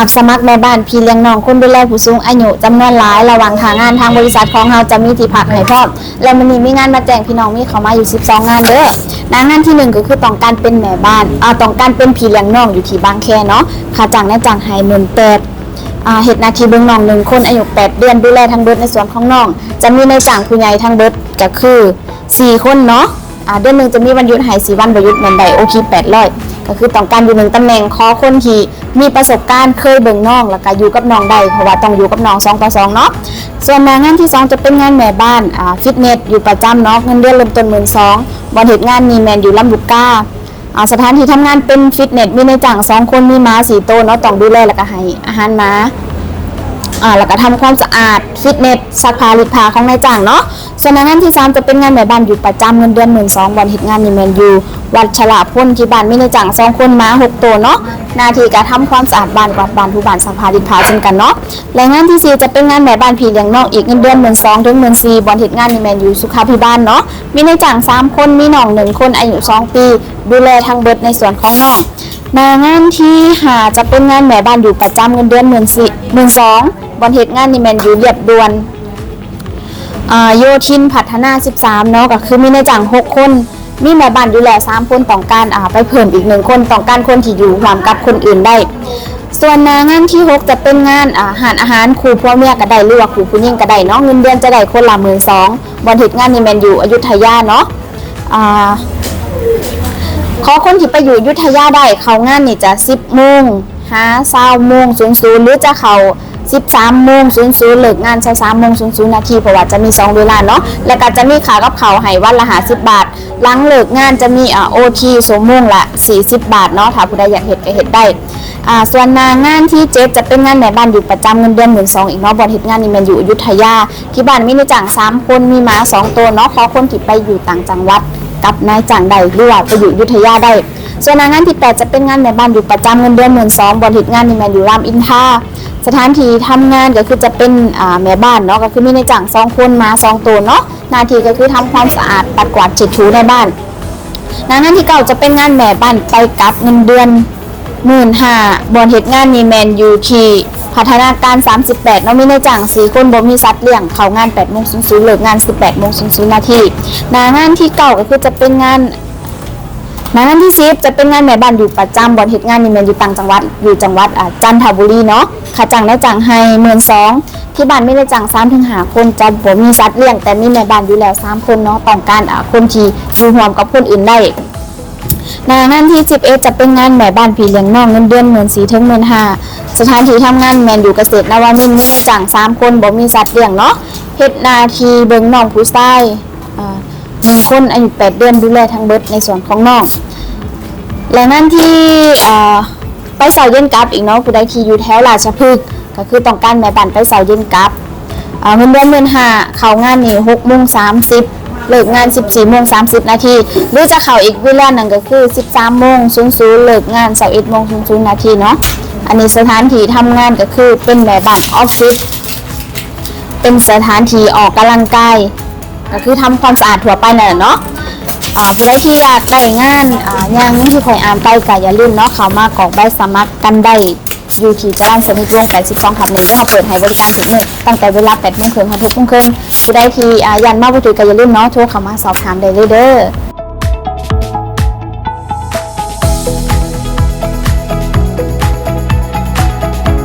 ຮັບສະໝັກແມ່ບ້ານພີ່ລ້ຽງນ້ອງ ຄົນດູແລຜູ້ສູງອາຍຸຈຳນວນຫຼາຍ. ລະຫວ່າງຖ້າງານ ທາງບໍລິສັດຂອງເຮົາຈະມີທີ່ພັກໃຫ້ພ້ອມ ແລະ ມື້ນີ້ມີງານມາແຈ້ງພີ່ນ້ອງ ມີເຂົ້າມາຢູ່ສິບສອງງານເດີ້. ໜ້າງານທີໜຶ່ງ ກໍຄືຕ້ອງການເປັນແມ່ບ້ານ ເອີ ຕ້ອງການເປັນພີ່ລ້ຽງນ້ອງຢູ່ທີ່ບາງແຄເນາະ. ຄ່າຈ້າງນາຍຈ້າງໃຫ້ໝື່ນແປດ ອ່າ ເຮັດໜ້າທີ່ເບິ່ງນ້ອງໜຶ່ງຄົນອາຍຸແປດເດືອນ ດູແລທັງເບິດໃນສວນຂອງນ້ອງ. ຈະມີນາຍຈ້າງຜູ້ໃຫຍ່ທັງເບິດກໍຄືສີ່ຄົນເນາະ. ອ່າ ເດືອນໜຶ່ງຈະມີວັນຢຸດໃຫ້ສີ່ວັນ ບໍ່ຢຸດແມ່ນໄດ້ໂອທີແປດຮ້ອຍ ກໍຄືຕ້ອງການຢູ່ໜຶ່ງຕຳແໜ່ງ. ຂໍຄົນທີ່ມີປະສົບການເຄີຍເບິ່ງນ້ອງ ແລ້ວກໍຢູ່ກັບນ້ອງໄດ້ ເພາະວ່າຕ້ອງຢູ່ກັບນ້ອງສອງຕໍ່ສອງເນາະ. ສ່ວນໜ້າງານທີສອງ ຈະເປັນງານແມ່ບ້ານ ອ່າ ຟິດເນສຢູ່ປະຈຳເນາະ ເງິນເດືອນເລີ່ມຕົ້ນໝື່ນສອງ ບ່ອນເຮັດງານນີ້ແມ່ນຢູ່ລຳລູກກາ. ອ່າ ສະຖານທີ່ທຳງານເປັນຟິດເນສ ມີນາຍຈ້າງສອງຄົນ ມີໝາສີ່ໂຕເນາະ ຕ້ອງດູແລ ແລ້ວກໍໃຫ້ອາຫານໝາ ອ່າ ແລ້ວກໍທຳຄວາມສະອາດຟິດເນສ ຊັກຜ້າລີດຜ້າຂອງນາຍຈ້າງເນາະ. ສ່ວນໜ້າງານທີສາມ ຈະເປັນງານແມ່ບ້ານຢູ່ປະຈຳ ເງິນເດືອນໝື່ນສອງ ບ່ອນເຮັດງານນີ້ແມ່ນຢູ່ວັດຊະລະພົນ ທີ່ບ້ານມີນາຍຈ້າງສອງຄົນ ໝາຫົກໂຕເນາະ. ໜ້າທີ່ກໍທຳຄວາມສະອາດບ້ານ ກວາດບ້ານ ຖູບ້ານ ຊັກຜ້າລີດຜ້າເຊັ່ນກັນເນາະ. ແລະ ງານທີສີ່ ຈະເປັນງານແມ່ບ້ານພີ່ລ້ຽງນ້ອງ ອີກເງິນເດືອນໝື່ນສອງ ເຖິງໝື່ນສີ່ ບ່ອນເຮັດງານນີ້ແມ່ນຢູ່ສຸຂາພິບານເນາະ. ມີນາຍຈ້າງສາມຄົນ ມີນ້ອງໜຶ່ງຄົນອາຍຸສອງປີ ດູແລທັງເບິດໃນສວນຂອງນ້ອງ. ໜ້າງານທີຫ້າ ຈະເປັນງານແມ່ບ້ານຢູ່ປະຈຳ ເງິນເດືອນໝື່ນສີ່ ໝື່ນສອງ ບ່ອນເຮັດງານນີ້ແມ່ນຢູ່ລຽບດ່ວນ ອ່າ ໂຍທິນພັດທະນາສິບສາມເນາະ ກໍຄືມີນາຍຈ້າງຫົກຄົນ ມີແມ່ບ້ານຢູ່ແລ້ວສາມຄົນ ຕ້ອງການ ອ່າ ໄປເພີ່ມອີກໜຶ່ງຄົນ ຕ້ອງການຄົນທີ່ຢູ່ຮ່ວມກັບຄົນອື່ນໄດ້. ສ່ວນໜ້າງານທີຫົກ ຈະເປັນງານ ອ່າ ຮ້ານອາຫານຄູ່ຜົວເມຍກໍໄດ້ ຫຼືວ່າຄູ່ຜູ້ຍິງກໍໄດ້ເນາະ. ເງິນເດືອນຈະໄດ້ຄົນລະໝື່ນສອງ ບ່ອນເຮັດງານນີ້ແມ່ນຢູ່ອະຍຸດທະຍາເນາະ. ອ່າ ຂໍຄົນທີ່ໄປຢູ່ອະຍຸດທະຍາໄດ້ ເຂົ້າງານນີ້ຈະສິບໂມງຫາຊາວໂມງສູນສູນ ຫຼືຈະເຂົ້າສິບສາມໂມງສູນສູນ ເລີກງານຊາວສາມໂມງສູນສູນນາທີ ເພາະວ່າຈະມີສອງເວລາເນາະ. ແລ້ວກໍຈະມີຄ່າກັບເຂົ້າໃຫ້ວັນລະຫ້າສິບບາດ ຫຼັງເລີກງານຈະມີ ອ່າ ໂອທີຊົ່ວໂມງລະສີ່ສິບບາດເນາະ ຖ້າຜູ້ໃດຢາກເຮັດກໍເຮັດໄດ້. ອ່າ ສ່ວນໜ້າງານທີເຈັດ ຈະເປັນງານແມ່ບ້ານຢູ່ປະຈຳ ເງິນເດືອນໝື່ນສອງອີກເນາະ. ບ່ອນເຮັດງານນີ້ແມ່ນຢູ່ອະຍຸດທະຍາ ທີ່ບ້ານມີນາຍຈ້າງສາມຄົນ ມີໝາສອງໂຕເນາະ. ຂໍຄົນທີ່ໄປຢູ່ຕ່າງຈັງຫວັດກັບນາຍຈ້າງໄດ້ ຫຼືວ່າໄປຢູ່ອະຍຸດທະຍາໄດ້. ສ່ວນໜ້າງານທີແປດ ຈະເປັນງານແມ່ບ້ານຢູ່ປະຈຳ ເງິນເດືອນໝື່ນສອງ ບ່ອນເຮັດງານນີ້ແມ່ນຢູ່ລາມອິນທາ. ສະຖານທີ່ທຳງານກໍຄືຈະເປັນ ອ່າ ແມ່ບ້ານເນາະ ກໍຄືມີນາຍຈ້າງສອງຄົນ ໝາສອງໂຕເນາະ. ໜ້າທີ່ກໍຄືທຳຄວາມສະອາດ ປັດກວາດເຊັດຖູໃນບ້ານ. ໜ້າງານທີເກົ້າ ຈະເປັນງານແມ່ບ້ານໄປກັບ ເງິນເດືອນໝື່ນຫ້າ ບ່ອນເຮັດງານນີ້ແມ່ນຢູ່ທີ່ພັດທະນາການສາມສິບແປດເນາະ. ມີນາຍຈ້າງສີ່ຄົນ ບໍ່ມີສັດລ້ຽງ ເຂົ້າງານແປດໂມງສູນສູນ ເລີກງານສິບແປດໂມງສູນສູນນາທີ. ໜ້າງານທີເກົ້າ ກໍຄືຈະເປັນງານ ໜ້າງານທີສິບ ຈະເປັນງານແມ່ບ້ານຢູ່ປະຈຳ ບ່ອນເຮັດງານນີ້ແມ່ນຢູ່ຕ່າງຈັງຫວັດ ຢູ່ຈັງຫວັດ ອ່າ ຈັນທະບູລີເນາະ. ຄ່າຈ້າງນາຍຈ້າງໃຫ້ໝື່ນສອງ ທີ່ບ້ານມີນາຍຈ້າງສາມເຖິງຫ້າຄົນ ຈະບໍ່ມີສັດລ້ຽງ ແຕ່ມີແມ່ບ້ານຢູ່ແລ້ວສາມຄົນເນາະ ຕ້ອງການ ອ່າ ຄົນທີ່ຢູ່ຮ່ວມກັບຄົນອື່ນໄດ້. ໜ້າງານທີສິບເອັດ ຈະເປັນງານແມ່ບ້ານພີ່ລ້ຽງນ້ອງ ເງິນເດືອນໝື່ນສີ່ເຖິງໝື່ນຫ້າ. ສະຖານທີ່ທຳງານແມ່ນຢູ່ກະເສດນະວະມິນ ມີນາຍຈ້າງສາມຄົນ ບໍ່ມີສັດລ້ຽງເນາະ. ເຮັດໜ້າທີ່ເບິ່ງນ້ອງຜູ້ຊາຍ ອ່າ ໜຶ່ງຄົນອາຍຸແປດເດືອນ ດູແລທັງເບິດໃນສວນຂອງນ້ອງ. ແລະ ງານທີ່ ເອີ ໄປເຊົ້າເຢັນກັບອີກເນາະ ຜູ້ໃດທີ່ຢູ່ແຖວລາຊະພຶກ ກໍຄືຕ້ອງການແມ່ບ້ານໄປເຊົ້າເຢັນກັບ. ເອີ ເງິນເດືອນໝື່ນຫ້າ ເຂົ້າງານນີ້ຫົກໂມງສາມສິບ ເລີກງານສິບສີ່ໂມງສາມສິບນາທີ ຫຼືຈະເຂົ້າອີກເວລາໜຶ່ງກໍຄືສິບສາມໂມງສູນສູນ ເລີກງານຊາວເອັດໂມງສູນສູນນາທີເນາະ. ອັນນີ້ສະຖານທີ່ທຳງານກໍຄືເປັນແມ່ບ້ານອອບຟິດ ເປັນສະຖານທີ່ອອກກຳລັງກາຍ ກໍຄືທຳຄວາມສະອາດທົ່ວໄປນັ້ນແຫຼະເນາະ. ເອີ ຜູ້ໃດທີ່ຢາກໄດ້ງານ ເອີ ຢ່າງທີ່ຂ້ອຍອ່ານໄປ ກໍຢ່າລືມເນາະ ເຂົ້າມາກອກໃບສະໝັກກັນໄດ້ ຢູ່ທີ່ຈະລານສະນິດວົງ ແປດສິບສອງທັບໜຶ່ງ ເຮົາເປີດໃຫ້ບໍລິການທຸກມື້ ຕັ້ງແຕ່ເວລາແປດໂມງເຄິ່ງຮອດຫົກໂມງເຄິ່ງ. ຜູ້ໃດທີ່ ອ່າ ຢ້ານມາບໍ່ຖືກ ກໍຢ່າລືມເນາະ ໂທເຂົ້າມາສອບຖາມໄດ້ເລີຍເດີ້.